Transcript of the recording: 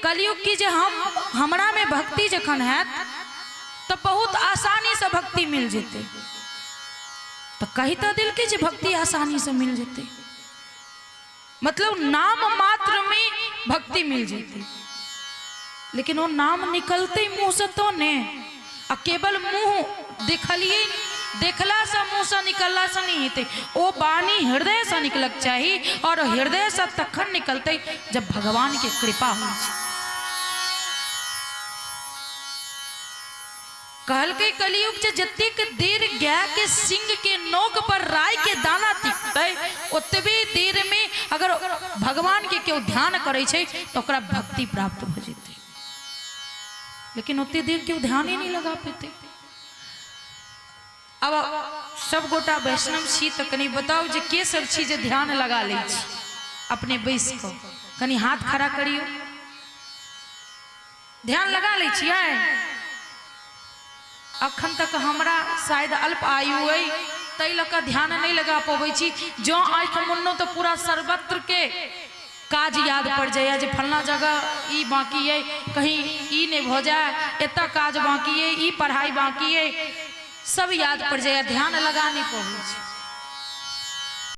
कलयुग की जे हम हमरामे भक्ति जखन हैत तऽ बहुत आसानीसँ भक्ति मिल जेतै। तऽ कहि तऽ देलकै जे भक्ति आसानीसँ मिल जेतै, मतलब नाम मात्रमे भक्ति मिल जेतै, लेकिन ओ नाम निकलतै मुँहसँ तो ने। आ केवल मुँह देखलियै, देखलासँ मुँहसँ निकललासँ नहि हेतै, ओ वाणी हृदयसँ निकलक चाही, आओर हृदयसँ तखन निकलतै जब भगवानके कृपा होइ छै। कहलकै कलयुग जे जतेक देर गाय के सिंग के नोक पर राय के दाना टिकतै, ओतबे देर में अगर भगवान के केओ ध्यान करै छै तऽ ओकरा भक्ति प्राप्त भऽ जेतै, लेकिन ओते देर केओ ध्याने नहि लगा पेतै। आब सब गोटा वैष्णव छी तऽ कनि बताउ जे के सब छी जे ध्यान लगा लै छी अपने बैस कऽ, कनि हाथ खड़ा करियौ। ध्यान लगा लै छियै? अखन तक हमरा शायद अल्प आयु अइ ताहि लऽ कऽ ध्यान नहि लगा पबै छी। जँ आँखि मुनलहुँ तऽ पूरा सर्वत्रके काज याद पड़ि जाइए जे फल्लाँ जगह ई बाँकी अइ, कहीं ई नहि भऽ जाय, एतऽ काज बाँकी अइ, ई पढ़ाइ बाँकी अइ, सब याद पड़ि जाइए, ध्यान लगा नहि पबै छी।